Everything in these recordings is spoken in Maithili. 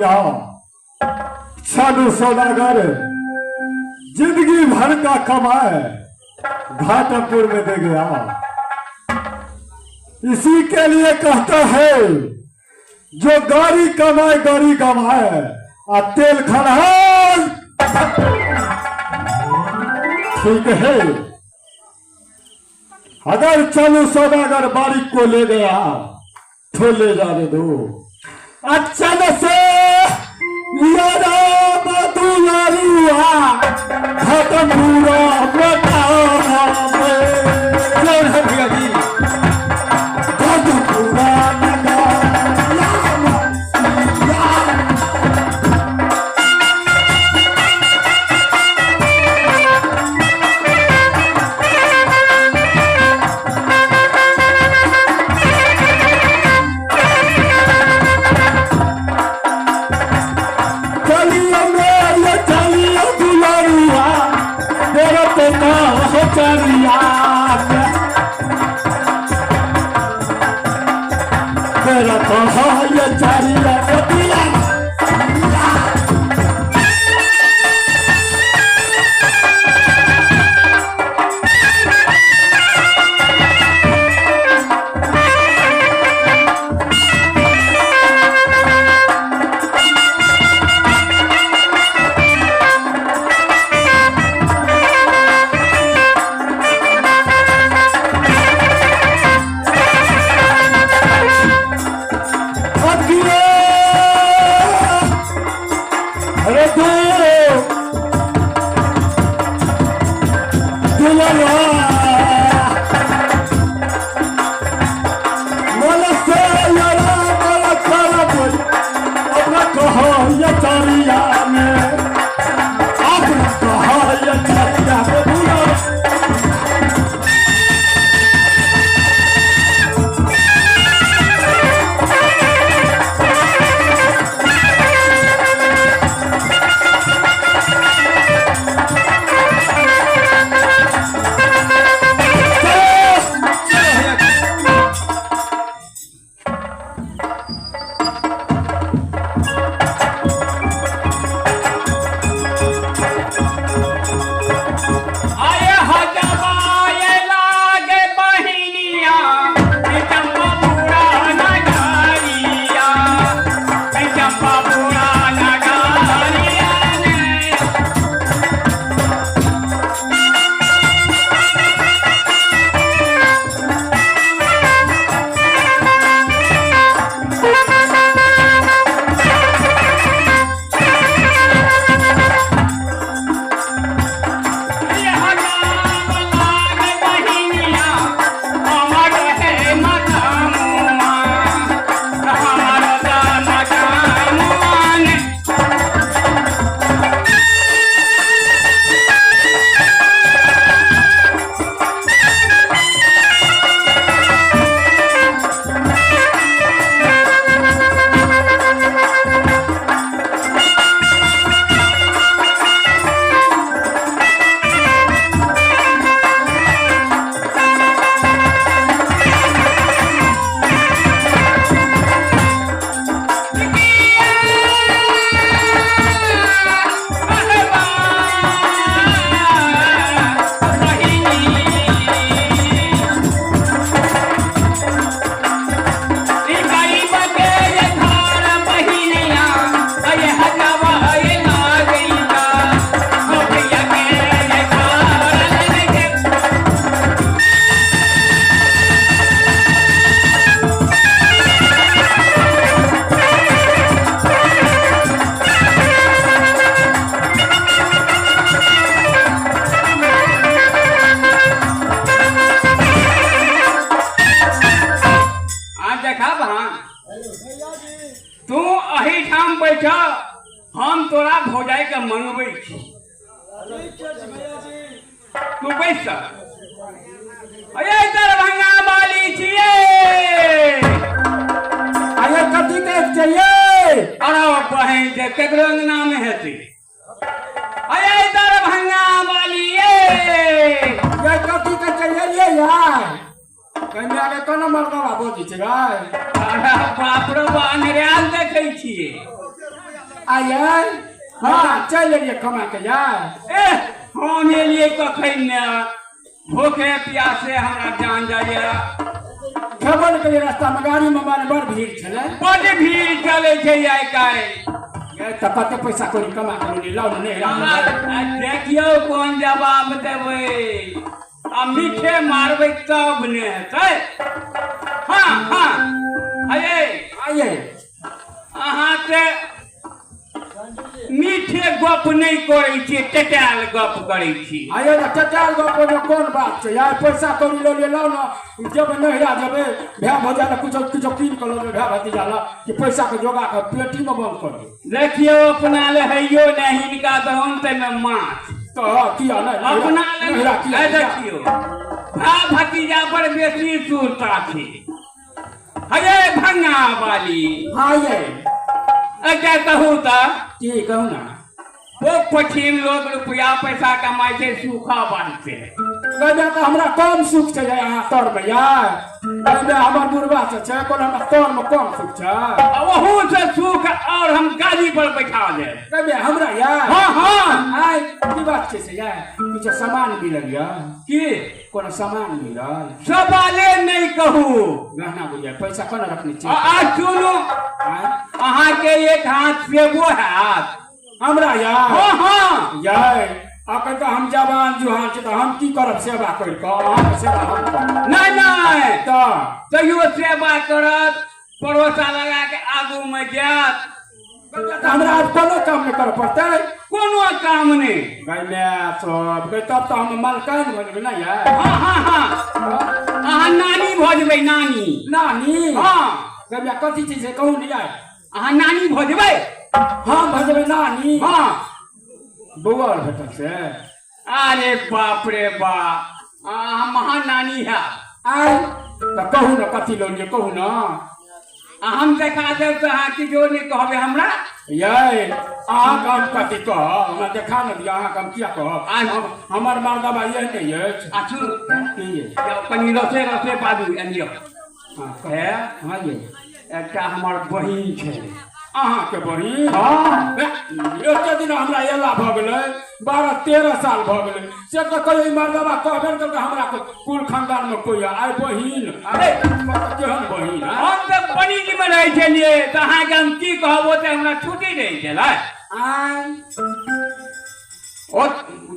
यहाँ छानू सौदागर जिंदगी भर का कमाए घाटमपुर में दे गया। इसी के लिए कहता है जो गाड़ी कमाए गाड़ी कमाए आ तेल खनहान ठीक है। अगर चालू सौदागर बारिक को ले गया तो ले जाने दो। अच्छा से खत्म पूरा कौन है भैया जी? खत्म पूरा चलिए मेरे चलिए दुलारुआ तेरा पोता हो चलिया तेरा तो हो ये चलिया दुला। अखिले अरे तू दुलारुआ मन से यारा मन कर बोल अपना कहो ये चलिया में अपना कहो ये चलिया में दुलारुआ। चलो भैया जी। आय हजबाय लागे बहिनिया चंपा पूरा नगारिया चंपा पूरा नगारिया ने। आ देखा हाँ तू एहिठाम बैठ, हम तोरा भौजाई के मंगबै छी। तू बैस। अरे दरभंगा वाली छियै। अरे कथी कहै चाहिए? अरे बहन जे केकरो अंगना में हेतै। अरे दरभंगा वाली ये। ये कथी कहै चाहिए ये यार? कहीं आगे कोना मर्दवा बोजी छै गाय? अरे बाप रे बा, अनरियाल देखै छियै। आइए। हाँ, चलि एलियै कमा के यार। ए, हम एलियै कखन ने, भूखे प्यासे हमरा जान जाइए। खेबो नहि केलियै, रास्तामे गाड़ीमे माने बड़ भीड़ छलै। बड भीड़ चलै छै आइ काल्हि। तऽ कते पैसा कौड़ी कमा के लेलियै? लाउ ने, नहि। देखियौ कोन जवाब देबै आ मीठे मारबै तब ने हेतै। हाँ हाँ, अये। आइए। अहाँ तऽ मीठे गप नहि करै छियै, टेटायल गप करै छी। आइए ने, टटायल गप ओहिमे कोन बात छै यार? पैसा कौड़ी लऽ लिअ, लाउ ने, जेबै नैहरा, जेबै भाय भौजा लए किछो किछो कीन कऽ लऽ जेबै भाय भतीजा लए, कि पैसाके जोगा कऽ पेटीमे बन्द कऽ देब? देखियौ, अपना ले हैयो नहि, हिनका दहन ताहिमे माछ। तऽ किया नहि अपना ले नैहरा किया? देखियौ, भाय भतीजा पर बेसी सुरता छै। हये भंगा वाली। हाँ ये। अच्छा कहू तऽ। की कहू ने? ओ पश्चिम लोग रुपया पैसा कमाइ छै सूखा बांधते। कहबै तऽ हमरा कम सुख छै अहाँ तरमे यार? कहबै हमर बुढ़बा छै, कोनो हमरा तरमे कम सुख छै? ओहू से सुख और हम गाड़ी पर बैठा देब। कहबै हमरा यार? हाँ हाँ। आइ की बात छै से यार, किछु सामान मिलल यऽ? की? कोनो सामान मिलल? सवाले नहि कहू। गहना गुड़िया, पैसा कोना रखने छी? आ सुनू, अहाँके एक हाथ सेबो हैत। हमरा यार? हाँ हाँ। यार, अखन तऽ हम जवान जुहान छी, तऽ हम की करब सेवा करि कऽ? अहाँके सेवा हम करब? नहि नहि। तऽ तैयो सेवा करत, परोसा लगा के आगू मे जायत। तऽ हमरा आब कोनो काम नहि करऽ पड़तै? कोनो काम नहि। गै माय सब गै, तब तऽ हम मलकाइन भऽ जेबै ने यार? हाँ हाँ हाँ, अहाँ नानी भऽ जेबै, नानी। नानी? हाँ। गै माय, कथी चीज छै कहू ने यार? अहाँ नानी भऽ जेबै। हम भऽ जेबै नानी? हाँ। बौआ आर भेटल से? अरे बाप रे बाप, अहाँ महानानी है। आइ तऽ कहू ने, कथी लऽ लियै, कहू ने। आ हम देखा देब तऽ अहाँ किछो नहि कहबै हमरा? यै, अहाँके हम कथी कहब? हमरा देखा ने दिअ, अहाँके हम किया कहब? हमर मर्दबा यह नहि अछि। आ सुनू। की यै? कनि रसे रसे बाजू, एनियो। हाँ। हे। हाँ यै। एकटा हमर बहिन छै। अहाँके बहिन? हाँ। एते दिन हमरा एला भऽ गेलै, 12-13 साल भऽ गेलै, से तऽ कहियो ई मर्दबा कहबे नहि केलकै हमरा कुल खानदानमे कोइ आइ बहिन। अरे केहन बहिन? हम तऽ बनिजमे रहै छलियै, तऽ अहाँके हम की कहब, ओतऽ हमरा छुट्टी नहि छलै। आइ ओ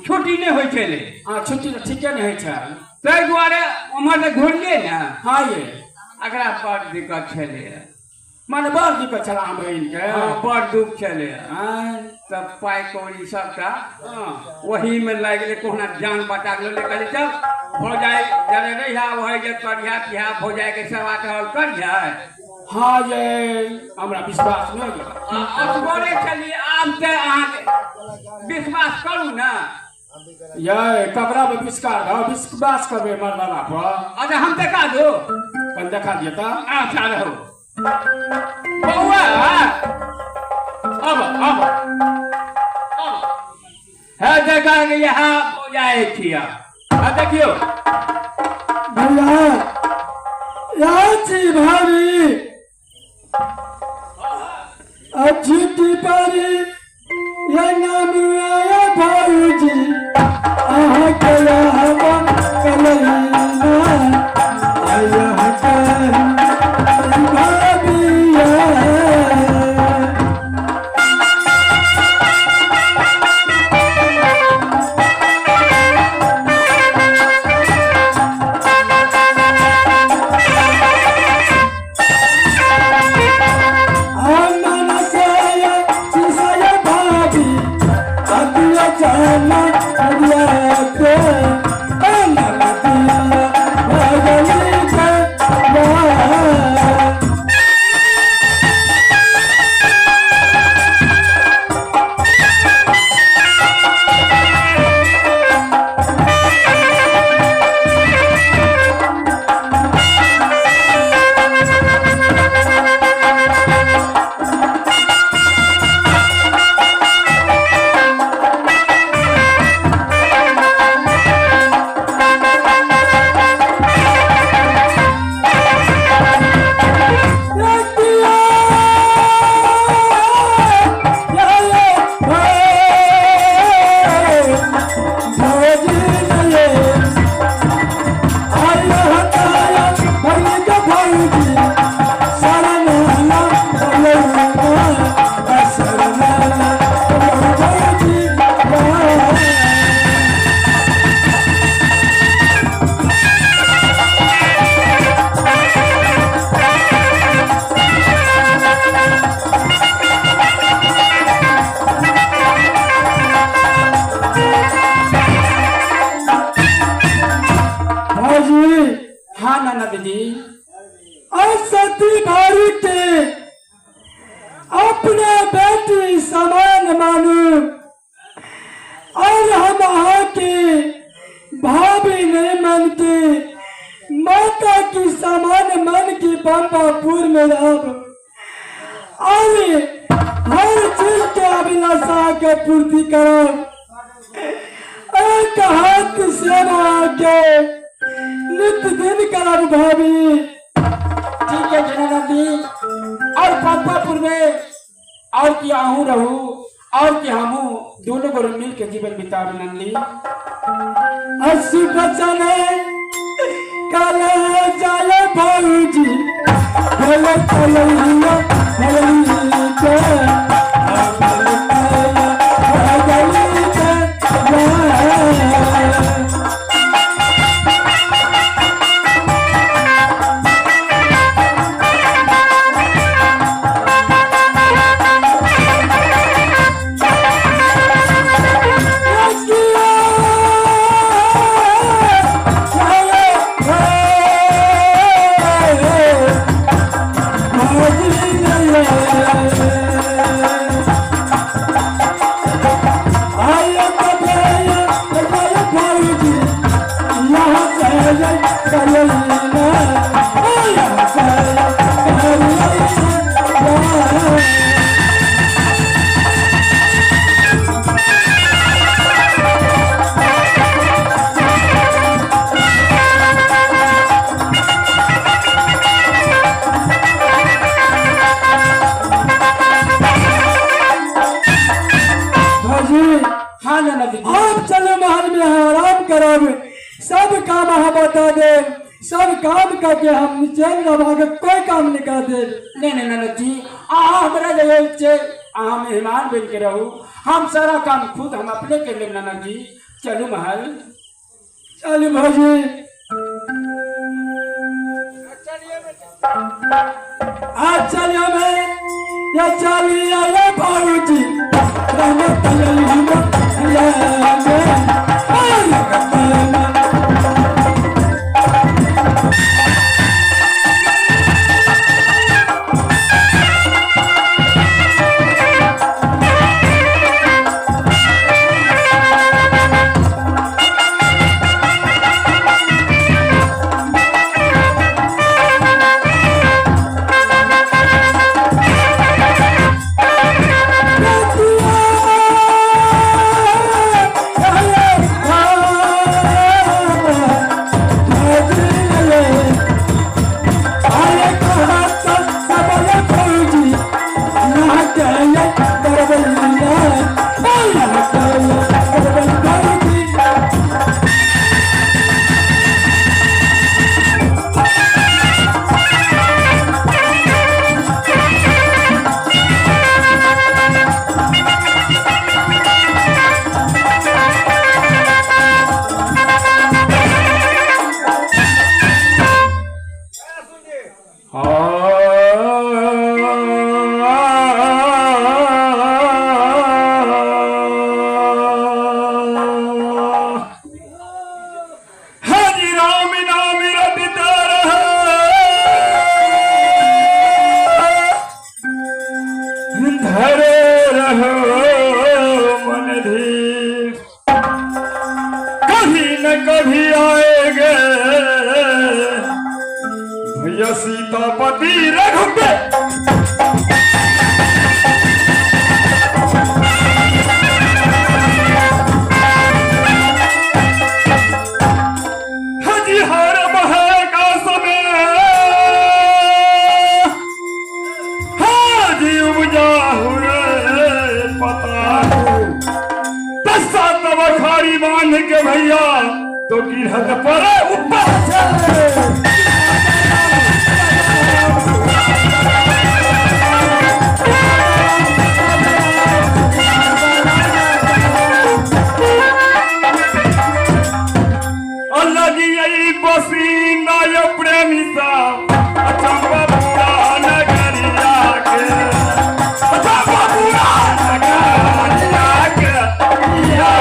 छुट्टी नहि होइ छलै। आ छुट्टी तऽ ठीके नहि होइ छै। ताहि दुआरे उम्हर तऽ घुरलियै ने। हाँ ये। एकरा बड़ दिक्कत छलै। माने बड़ दिक्कत छलै अहाँ बहिनके? हाँ, बड़ दुःख छलै। आँय। तब पाइ कौड़ी सबटा ओहीमे लागि गेलै। कहुना जान बचा गेलै। कहलियै चल भौजाइ जरे रहिया वही जे करिहा तिहा, भौजाइके सेवा टहल करिहा। हाँ ये, हमरा विश्वास नहि होइए। असगरे छलियै। आब तऽ अहाँके विश्वास करू ने। यै, ककरा पर विश्वास करबै मर्दाना पर? अच्छा, हम देखा दू। कनि देखा दिअ तऽ। अच्छा रहू बौआ, अब अब अब है देखा के यहाँ भौजाइ छियै। आ देखियौ। भैया याची भाभी अच्छी परी ये नाम आया भाऊजी अहाँ के हम कलैना आया के भाभी। पंपापुर में रहब और हर चीज के अभिलाषा के पूर्ति करब। एक हाथ सेवा के नित दिन करब भाभी। ठीक है ननदी, और पंपापुर में और कि आहू रहू और कि हमू दोनों गोरे मिल के जीवन बिताब नंदी। अशु बचन कल जाए भौजी भले तलैया भले के हाँ ननदी, आप चले महल में आराम करब, सब काम हम बता दे, सब काम करके हम चैन रह के कोई काम नहीं कर दे। नहीं नहीं ननद जी, अहाँ हमरा जे छे अहाँ मेहमान बन के रहू, हम सारा काम खुद हम अपने कर लेब ननद जी। चलू महल। चलू भौजी। आज चलिए मैं या चलिए ये भौजी रहमत हरि राम नाम रटता रहा, धरे रहो मन धीर, कभी न कभी आएंगे भैया सीतापति रघुपति। हजी हर बहा समय हाजी उपजा हुए पता तस्सा तब खारी बांध के भैया तो गिरहत पर ऊपर चले। लगी यही पसीना यो प्रेमी सा चंपा पूरा नगरिया के, चंपा पूरा नगरिया के या।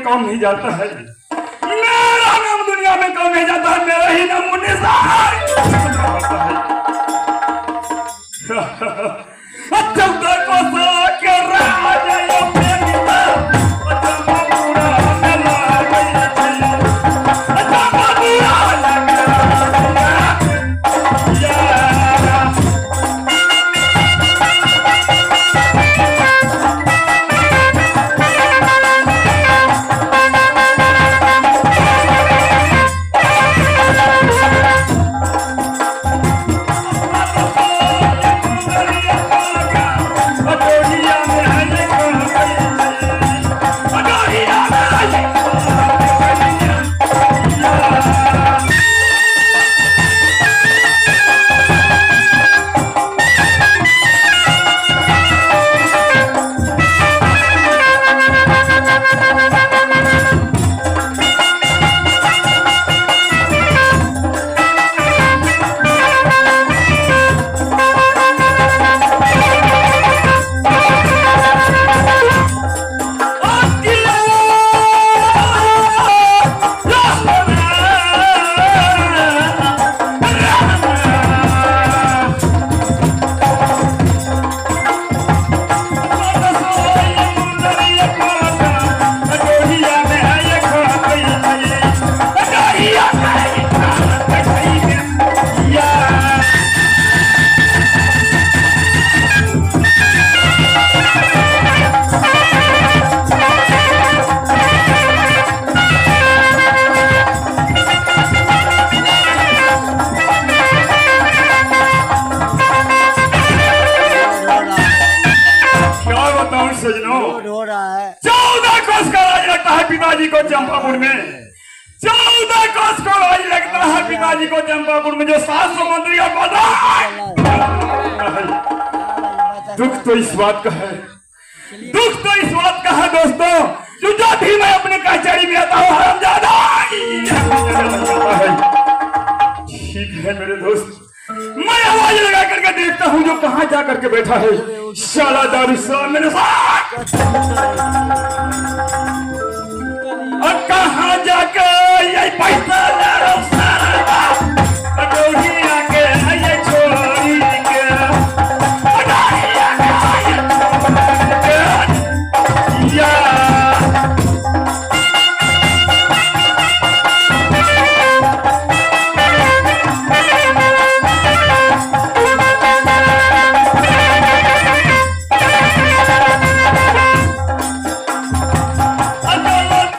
कौन नहीं जानता है, मेरा नाम दुनिया में कौन नहीं जानता है, मेरा ही नाम मुन्नी साहब। 14 कोस के राजा यो प्रेमिता, चंपापुरा में लागै छै। चंपापुरा या। क्या बताऊं सजनों, हो रहा है। 14 कोस का राज लगता है पिताजी को चंपापुर में। 14 कोस का राज लगता है पिताजी को चंपापुर में, जो 700 मंत्री और दुख तो इस बात का है, दुख तो इस बात का है दोस्तों, जो जब भी मैं अपने कचहरी में आता हूँ हरामजादा है। ठीक है मेरे दोस्त, मैं आवाज लगा करके देखता हूँ जो कहाँ जा करके बैठा है शाला दारुसलाम मेरे साथ, और कहाँ जाकर ये पैसा ले रहा।